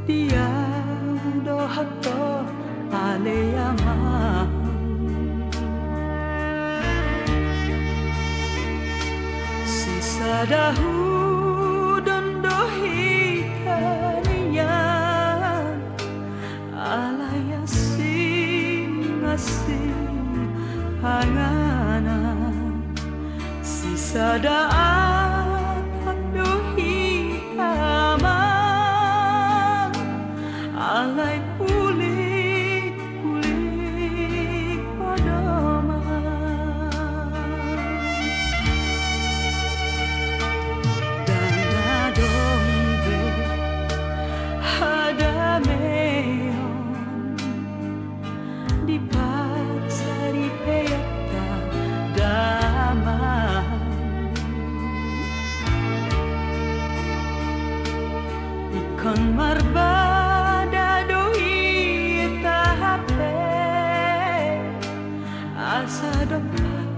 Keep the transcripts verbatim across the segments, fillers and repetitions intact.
Dia dohot ho ale amang. Sisada udon do hita nian, alai asing-asing panganan. Sisada anak do hita amang, alai pulik-pulik podoman. Ndang adong be hadameon di parsaripeonta damang. Ingkon marbada do hita hape, asa dompak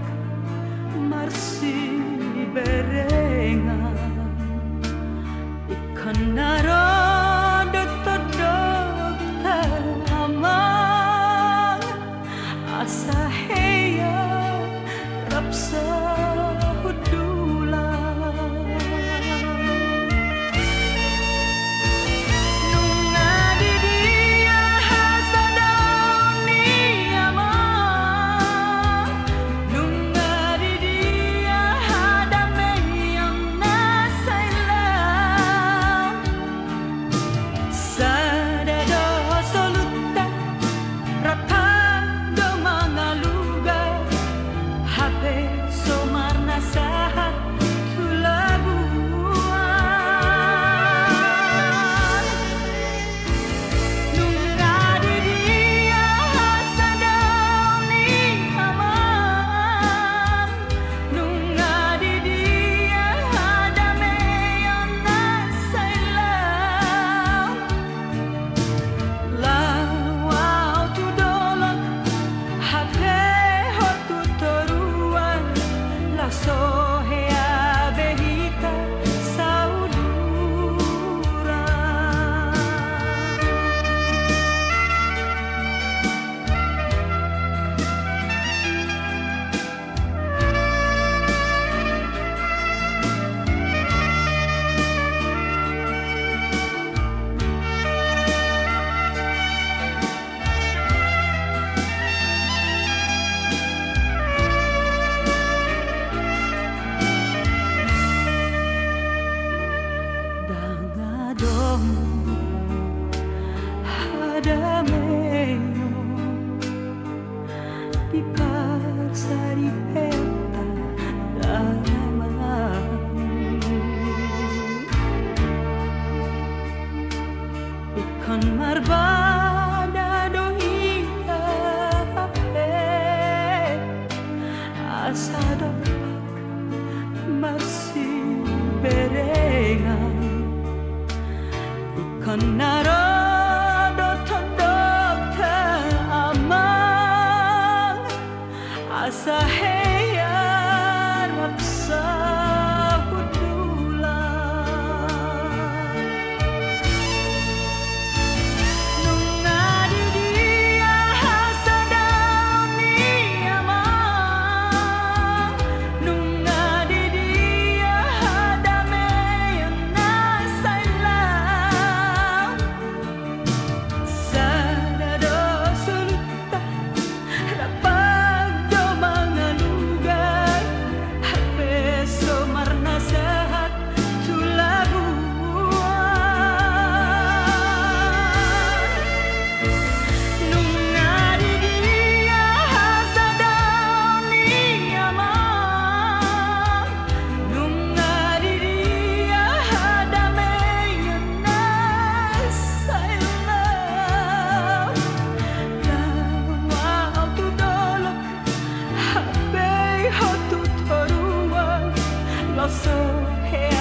marsiberengan. Ingkon na ro do tondongta amang, asa hea rap sahundulan. Nunga di dia hasadaon ni amang, nunga di dia hadameon na sai lam. Sada do solutta rap do mangaluga, hape so marnasahat tu labuan. Nunga di dia hasadaon ni amang, nunga di dia hadameon na sai lam. Laho au tu dolok hape ho tu toruan, laos so hea be hita sauduran. Ndang adong hadameon di parsaripeonta damang. Ingkon marbada do hita hape, asa dompak marsiberengan. Ingkon na ro do tondongta amang, asa hea rap sahundulan. Nunga di dia hasadaon ni amang, nunga di dia hadameon na sai lam. Sada do solutta rap do mangaluga, hape so marnasahat tu labuan. Nunga di dia hasadaon ni amang, nunga di dia hadameon na sai lam. Laho au tu dolok hape ho tu toruan, laos so hea